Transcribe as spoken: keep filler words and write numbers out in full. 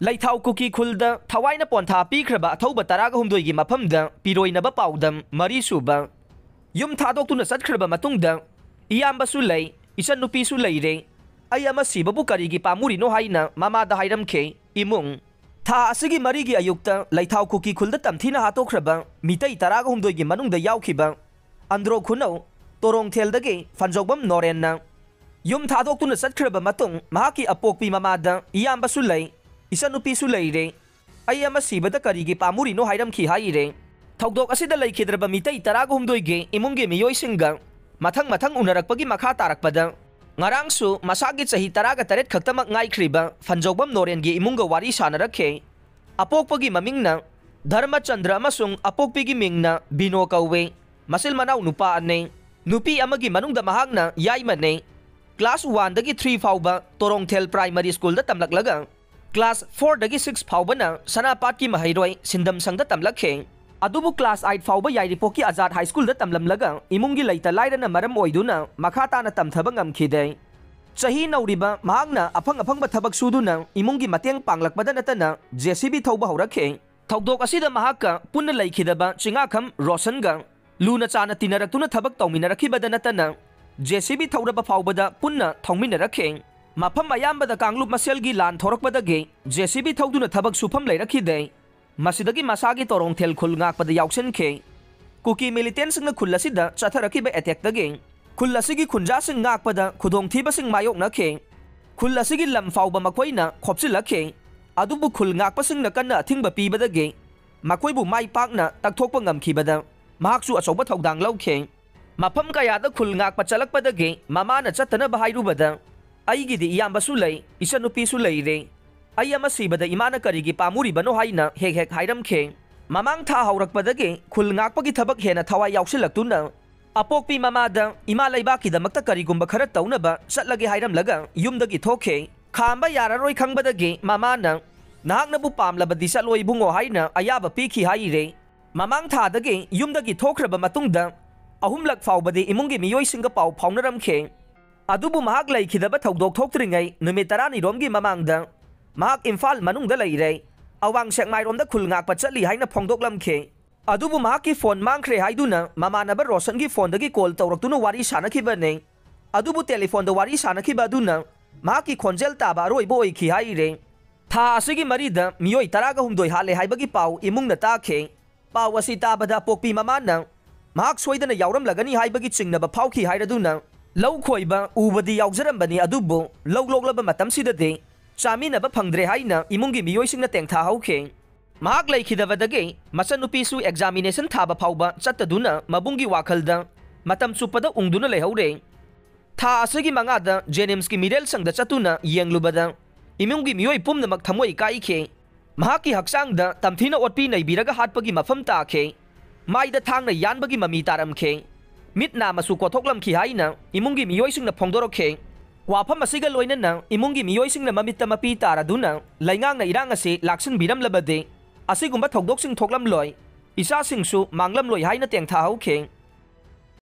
ꯂꯩꯊꯥꯎ ꯀꯨꯀꯤ ꯈꯨꯜꯗ ꯊꯋꯥꯏꯅ ꯄꯣꯟꯊꯥ ꯄꯤꯈ꯭ꯔꯕ ꯑꯊꯧꯕ ꯇꯔꯥꯒ ꯍꯨꯝꯗꯣꯏꯒꯤ ꯃꯐꯝꯗ ꯄꯤꯔꯣꯏꯅꯕ ꯄꯥꯎꯗꯝ ꯃꯔꯤꯁꯨꯕ꯫ ꯌꯨꯝ ꯊꯥꯗꯣꯛꯇꯨꯅ ꯆꯠꯈ꯭ꯔꯕ ꯃꯇꯨꯡꯗ ꯏꯌꯥꯝꯕꯁꯨ ꯂꯩ, ꯏꯆꯟꯅꯨꯄꯤꯁꯨ ꯂꯩꯔꯦ, ꯑꯩ ꯑꯃ ꯁꯤꯕꯕꯨ ꯀꯔꯤꯒꯤ ꯄꯥꯝꯃꯨꯔꯤꯅꯣ ꯍꯥꯏꯅ ꯃꯃꯥꯗ ꯍꯥꯏꯔꯝꯈꯤ꯫ ꯏꯃꯨꯡ꯫ ꯊꯥ ꯑꯁꯤꯒꯤ ꯃꯔꯤꯒꯤ ꯑꯌꯨꯛꯇ ꯂꯩꯊꯥꯎ ꯀꯨꯀꯤ ꯈꯨꯜꯗ ꯇꯝꯊꯤꯅ ꯍꯥꯠꯇꯣꯛꯈ꯭ꯔꯕ ꯃꯤꯇꯩ ꯇꯔꯥꯒ ꯍꯨꯝꯗꯣꯏꯒꯤ ꯃꯅꯨꯡꯗ ꯌꯥꯎꯈꯤꯕ ꯑꯟꯗ꯭ꯔꯣ ꯈꯨꯅꯧ ꯇꯣꯔꯣꯡꯊꯦꯜꯗꯒꯤ ꯐꯟꯖꯧꯕꯝ ꯅꯣꯔꯦꯟꯅ ꯌꯨꯝ ꯊꯥꯗꯣꯛꯇꯨꯅ ꯆꯠꯈ꯭ꯔꯕ ꯃꯇꯨꯡ ꯃꯍꯥꯛꯀꯤ ꯑꯄꯣꯛꯄꯤ ꯃꯃꯥꯗ ꯏꯌꯥꯝꯕꯁꯨ ꯂꯩ, ꯏꯆꯟꯅꯨꯄꯤꯁꯨ ꯂꯩꯔꯦ, ꯑꯩ ꯑꯃ ꯁꯤꯕꯗ ꯀꯔꯤꯒꯤ ꯄꯥꯝꯃꯨꯔꯤꯅꯣ ꯍꯥꯏꯔꯝꯈꯤ ꯍꯥꯏꯔꯦ꯫ ꯊꯧꯗꯣꯛ ꯑꯁꯤꯗ ꯂꯩꯈꯤꯗ꯭ꯔꯕ ꯃꯤꯇꯩ ꯇꯔꯥꯒ ꯍꯨꯝꯗꯣꯏꯒꯤ ꯏꯃꯨꯡꯒꯤ ꯃꯤꯑꯣꯏꯁꯤꯡꯒ ꯃꯊꯪ ꯃꯊꯪ ꯎꯅꯔꯛꯄꯒꯤ ꯃꯈꯥ ꯇꯥꯔꯛꯄꯗ ꯉꯔꯥꯡꯁꯨ ꯃꯁꯥꯒꯤ ꯆꯍꯤ ꯇꯔꯥꯒ ꯇꯔꯦꯠ ꯈꯛꯇꯃꯛ ꯉꯥꯏꯈ꯭ꯔꯤꯕ ꯐꯟꯖꯧꯕꯝ ꯅꯣꯔꯦꯟꯒꯤ ꯏꯃꯨꯡꯒ ꯋꯥꯔꯤ ꯁꯥꯟꯅꯔꯛꯈꯤ꯫ ꯑꯄꯣꯛꯄꯒꯤ ꯃꯃꯤꯡꯅ ꯙꯔꯃꯆꯟꯗ꯭ꯔ ꯑꯃꯁꯨꯡ ꯑꯄꯣꯛꯄꯤꯒꯤ ꯃꯤꯡꯅ ꯕꯤꯅꯣ ꯀꯧꯏ꯫ ꯃꯆꯤꯜ ꯃꯅꯥꯎ ꯅꯨꯄꯥ ꯑꯅꯤ, ꯅꯨꯄꯤ ꯑꯃꯒꯤ ꯃꯅꯨꯡꯗ ꯃꯍꯥꯛꯅ ꯌꯥꯏꯃꯅꯤ꯫ ꯀ꯭ꯂꯥꯁ ꯋꯥꯟꯗꯒꯤ ꯊ꯭ꯔꯤ ꯐꯥꯎꯕ ꯇꯣꯔꯣꯡꯊꯦꯜ ꯄ꯭ꯔꯥꯏꯃꯔꯤ ꯁ꯭ꯀꯨꯜꯗ ꯇꯝꯂꯛꯂꯒ ꯀ꯭ꯂꯥꯁ ꯐꯣꯔꯗꯒꯤ ꯁꯤꯛꯁ ꯐꯥꯎꯕꯅ ꯁꯅꯥꯄꯥꯠꯀꯤ ꯃꯍꯩꯔꯣꯏ ꯁꯤꯟꯗꯝ ꯁꯪꯗ ꯇꯝꯂꯛꯈꯤ꯫ ꯑꯗꯨꯕꯨ ꯀ꯭ꯂꯥꯁ ꯑꯩꯠ ꯐꯥꯎꯕ ꯌꯥꯏꯔꯤꯄꯣꯛꯀꯤ ꯑꯖꯥꯗ ꯍꯥꯏ ꯁ꯭ꯀꯨꯜꯗ ꯇꯝꯂꯝꯂꯒ ꯏꯃꯨꯡꯒꯤ ꯂꯩꯇ ꯂꯥꯏꯔꯅ ꯃꯔꯝ ꯑꯣꯏꯗꯨꯅ ꯃꯈꯥ ꯇꯥꯅ ꯇꯝꯊꯕ ꯉꯝꯈꯤꯗꯦ꯫ ꯆꯍꯤ ꯅꯧꯔꯤꯕ ꯃꯍꯥꯛꯅ ꯑꯐꯪ ꯑꯐꯪꯕ ꯊꯕꯛ ꯁꯨꯗꯨꯅ ꯏꯃꯨꯡꯒꯤ ꯃꯇꯦꯡ ꯄꯥꯡꯂꯛꯄꯗ ꯅꯠꯇꯅ ꯖꯦ ꯁꯤ ꯕꯤ ꯊꯧꯕ ꯍꯧꯔꯛꯈꯤ꯫ ꯊꯧꯗꯣꯛ ꯑꯁꯤꯗ ꯃꯍꯥꯛꯀ ꯄꯨꯟꯅ ꯂꯩꯈꯤꯗꯕ ꯆꯤꯡꯉꯥꯈꯝ ꯔꯣꯁꯟꯒ ꯂꯨꯅ ꯆꯥꯅ ꯇꯤꯟꯅꯔꯛꯇꯨꯅ ꯊꯕꯛ ꯇꯧꯃꯤꯟꯅꯔꯛꯈꯤꯕꯗ ꯅꯠꯇꯅ ꯖꯦ ꯁꯤ ꯕꯤ ꯊꯧꯔꯕ ꯐꯥꯎꯕꯗ ꯄꯨꯟꯅ ꯊꯧꯃꯤꯟꯅꯔꯛꯈꯤ꯫ ꯃꯐꯝ ꯑꯌꯥꯝꯕꯗ ꯀꯥꯡꯂꯨꯞ ꯃꯁꯦꯜꯒꯤ ꯂꯥꯟ ꯊꯣꯔꯛꯄꯗꯒꯤ ꯖꯦ ꯁꯤ ꯕꯤ ꯊꯧꯗꯨꯅ ꯊꯕꯛ ꯁꯨꯐꯝ ꯂꯩꯔꯛꯈꯤꯗꯦ꯫ ꯃꯁꯤꯗꯒꯤ ꯃꯁꯥꯒꯤ ꯇꯣꯔꯣꯡꯊꯦꯜ ꯈꯨꯜ ꯉꯥꯛꯄꯗ ꯌꯥꯎꯁꯤꯟꯈꯤ꯫ ꯀꯨꯀꯤ ꯃꯤꯂꯤꯇꯦꯟꯁꯤꯡꯅ ꯈꯨꯜ ꯑꯁꯤꯗ ꯆꯠꯊꯔꯛꯈꯤꯕ ꯑꯦꯇꯦꯛꯇꯒꯤ ꯈꯨꯜ ꯑꯁꯤꯒꯤ ꯈꯨꯟꯖꯥꯁꯤꯡ ꯉꯥꯛꯄꯗ ꯈꯨꯗꯣꯡꯊꯤꯕꯁꯤꯡ ꯃꯥꯌꯣꯛꯅꯈꯤ꯫ ꯈꯨꯜ ꯑꯁꯤꯒꯤ ꯂꯝ ꯐꯥꯎꯕ ꯃꯈꯣꯏꯅ ꯈꯣꯞꯆꯤꯜꯂꯛꯈꯤ꯫ ꯑꯗꯨꯕꯨ ꯈꯨꯜ ꯉꯥꯛꯄꯁꯤꯡꯅ ꯀꯟꯅ ꯑꯊꯤꯡꯕ ꯄꯤꯕꯗꯒꯤ ꯃꯈꯣꯏꯕꯨ ꯃꯥꯏ ꯄꯥꯛꯅ ꯇꯛꯊꯣꯛꯄ ꯉꯝꯈꯤꯕꯗ ꯃꯍꯥꯛꯁꯨ ꯑꯆꯧꯕ ꯊꯧꯗꯥꯡ ꯂꯧꯈꯤ꯫ ꯃꯐꯝ ꯀꯌꯥꯗ ꯈꯨꯜ ꯉꯥꯛꯄ ꯆꯠꯂꯛꯄꯗꯒꯤ ꯃꯃꯥꯅ ꯆꯠꯇꯅꯕ ꯍꯥꯏꯔꯨꯕꯗ, "ꯑꯩꯒꯤꯗꯤ ꯏꯌꯥꯝꯕꯁꯨ ꯂꯩ, ꯏꯆꯟꯅꯨꯄꯤꯁꯨ ꯂꯩꯔꯦ꯫ ꯑꯩ ꯑꯃ ꯁꯤꯕꯗ ꯏꯃꯥꯅ ꯀꯔꯤꯒꯤ ꯄꯥꯝꯃꯨꯔꯤꯕꯅꯣ?" ꯍꯥꯏꯅ ꯍꯦꯛ ꯍꯦꯛ ꯍꯥꯏꯔꯝꯈꯤ꯫ ꯃꯃꯥꯡ ꯊꯥ ꯍꯧꯔꯛꯄꯗꯒꯤ ꯈꯨꯜ ꯉꯥꯛꯄꯒꯤ ꯊꯕꯛ ꯍꯦꯟꯅ ꯊꯋꯥꯏ ꯌꯥꯎꯁꯤꯜꯂꯛꯇꯨꯅ ꯑꯄꯣꯛꯄꯤ ꯃꯃꯥꯗ ꯏꯃꯥ ꯂꯩꯕꯥꯛꯀꯤꯗꯃꯛꯇ ꯀꯔꯤꯒꯨꯝꯕ ꯈꯔ ꯇꯧꯅꯕ ꯆꯠꯂꯒꯦ ꯍꯥꯏꯔꯝꯂꯒ ꯌꯨꯝꯗꯒꯤ ꯊꯣꯛꯈꯤ꯫ ꯈꯥꯝꯕ ꯌꯥꯔꯔꯣꯏ ꯈꯪꯕꯗꯒꯤ ꯃꯃꯥꯅ, "ꯅꯍꯥꯛꯅꯕꯨ ꯄꯥꯝꯂꯕꯗꯤ ꯆꯠꯂꯣ ꯏꯕꯨꯡꯉꯣ" ꯍꯥꯏꯅ ꯑꯌꯥꯕ ꯄꯤꯈꯤ ꯍꯥꯏꯔꯦ꯫ ꯃꯃꯥꯡ ꯊꯥꯗꯒꯤ ꯌꯨꯝꯗꯒꯤ ꯊꯣꯛꯈ꯭ꯔꯕ ꯃꯇꯨꯡꯗ ꯑꯍꯨꯝꯂꯛ ꯐꯥꯎꯕꯗꯤ ꯏꯃꯨꯡꯒꯤ ꯃꯤꯑꯣꯏꯁꯤꯡꯒ ꯄꯥꯎ ꯐꯥꯎꯅꯔꯝꯈꯤ꯫ ꯑꯗꯨꯕꯨ ꯃꯍꯥꯛ ꯂꯩꯈꯤꯗꯕ ꯊꯧꯗꯣꯛ ꯊꯣꯛꯇ꯭ꯔꯤꯉꯩ ꯅꯨꯃꯤꯠ ꯇꯔꯥꯅꯤꯔꯣꯝꯒꯤ ꯃꯃꯥꯡꯗ ꯃꯍꯥꯛ ꯏꯝꯐꯥꯜ ꯃꯅꯨꯡꯗ ꯂꯩꯔꯦ꯫ ꯑꯋꯥꯡ ꯁꯦꯛꯃꯥꯏꯔꯣꯝꯗ ꯈꯨꯜ ꯉꯥꯛꯄ ꯆꯠꯂꯤ ꯍꯥꯏꯅ ꯐꯣꯡꯗꯣꯛꯂꯝꯈꯤ꯫ ꯑꯗꯨꯕꯨ ꯃꯍꯥꯛꯀꯤ ꯐꯣꯟ ꯃꯥꯡꯈ꯭ꯔꯦ ꯍꯥꯏꯗꯨꯅ ꯃꯃꯥꯟꯅꯕ ꯔꯣꯁꯟꯒꯤ ꯐꯣꯟꯗꯒꯤ ꯀꯣꯜ ꯇꯧꯔꯛꯇꯨꯅ ꯋꯥꯔꯤ ꯁꯥꯅꯈꯤꯕꯅꯤ꯫ ꯑꯗꯨꯕꯨ ꯇꯦꯂꯤꯐꯣꯟꯗ ꯋꯥꯔꯤ ꯁꯥꯅꯈꯤꯕ ꯑꯗꯨꯅ ꯃꯍꯥꯛꯀꯤ ꯈꯣꯟꯖꯦꯜ ꯇꯥꯕ ꯑꯔꯣꯏꯕ ꯑꯣꯏꯈꯤ ꯍꯥꯏꯔꯦ꯫ ꯊꯥ ꯑꯁꯤꯒꯤ ꯃꯔꯤꯗ ꯃꯤꯑꯣꯏ ꯇꯔꯥꯒ ꯍꯨꯝꯗꯣꯏ ꯍꯥꯠꯂꯦ ꯍꯥꯏꯕꯒꯤ ꯄꯥꯎ ꯏꯃꯨꯡꯅ ꯇꯥꯈꯤ꯫ ꯄꯥꯎ ꯑꯁꯤ ꯇꯥꯕꯗ ꯄꯣꯛꯄꯤ ꯃꯃꯥꯅ ꯃꯍꯥꯛ ꯁꯣꯏꯗꯅ ꯌꯥꯎꯔꯝꯂꯒꯅꯤ ꯍꯥꯏꯕꯒꯤ ꯆꯤꯡꯅꯕ ꯐꯥꯎꯈꯤ ꯍꯥꯏꯔꯗꯨꯅ ꯂꯧ ꯈꯣꯏꯕ ꯎꯕꯗꯤ ꯌꯥꯎꯖꯔꯝꯕꯅꯤ, ꯑꯗꯨꯕꯨ ꯂꯧ ꯂꯣꯛꯂꯕ ꯃꯇꯝꯁꯤꯗꯗꯤ ꯆꯥꯃꯤꯟꯅꯕ ꯐꯪꯗ꯭ꯔꯦ ꯍꯥꯏꯅ ꯏꯃꯨꯡꯒꯤ ꯃꯤꯑꯣꯏꯁꯤꯡꯅ ꯇꯦꯡꯊꯥꯍꯧꯈꯤ꯫ ꯃꯍꯥꯛ ꯂꯩꯈꯤꯗꯕꯗꯒꯤ ꯃꯆꯟꯅꯨꯄꯤꯁꯨ ꯑꯦꯛꯖꯥꯃꯤꯅꯦꯁꯟ ꯊꯥꯕ ꯐꯥꯎꯕ ꯆꯠꯇꯗꯨꯅ ꯃꯕꯨꯡꯒꯤ ꯋꯥꯈꯜꯗ ꯃꯇꯝ ꯆꯨꯞꯄꯗ ꯎꯪꯗꯨꯅ ꯂꯩꯍꯧꯔꯦ꯫ ꯊꯥ ꯑꯁꯤꯒꯤ ꯃꯉꯥꯗ ꯖꯦꯅꯤꯝꯁꯀꯤ ꯃꯤꯔꯦꯜ ꯁꯪꯗ ꯆꯠꯇꯨꯅ ꯌꯦꯡꯂꯨꯕꯗ ꯏꯃꯨꯡꯒꯤ ꯃꯤꯑꯣꯏ ꯄꯨꯝꯅꯃꯛ ꯊꯃꯣꯏ ꯀꯥꯏꯈꯤ꯫ ꯃꯍꯥꯛꯀꯤ ꯍꯛꯆꯥꯡꯗ ꯇꯝꯊꯤꯅ ꯑꯣꯠꯄꯤ ꯅꯩꯕꯤꯔꯒ ꯍꯥꯠꯄꯒꯤ ꯃꯐꯝ ꯇꯥꯈꯤ꯫ ꯃꯥꯏꯗ ꯊꯥꯡꯅ ꯌꯥꯟꯕꯒꯤ ꯃꯃꯤ ꯇꯥꯔꯝꯈꯤ꯫ ꯃꯤꯠ ꯅꯥ ꯃꯆꯨ ꯀꯣꯊꯣꯛꯂꯝꯈꯤ ꯍꯥꯏꯅ ꯏꯃꯨꯡꯒꯤ ꯃꯤꯑꯣꯏꯁꯤꯡꯅ ꯐꯣꯡꯗꯣꯔꯛꯈꯤ꯫ ꯋꯥꯐꯝ ꯑꯁꯤꯒ ꯂꯣꯏꯅꯅ ꯏꯃꯨꯡꯒꯤ ꯃꯤꯑꯣꯏꯁꯤꯡꯅ ꯃꯃꯤꯠꯇ ꯃꯄꯤ ꯇꯥꯔꯗꯨꯅ ꯂꯩꯉꯥꯛꯅ ꯏꯔꯥꯡ ꯑꯁꯤ ꯂꯥꯛꯁꯤꯟꯕꯤꯔꯝꯂꯕꯗꯤ ꯑꯁꯤꯒꯨꯝꯕ ꯊꯧꯗꯣꯛꯁꯤꯡ ꯊꯣꯛꯂꯝꯂꯣꯏ, ꯏꯆꯥꯁꯤꯡꯁꯨ ꯃꯥꯡꯂꯝꯂꯣꯏ ꯍꯥꯏꯅ ꯇꯦꯡꯊꯥꯍꯧꯈꯤ꯫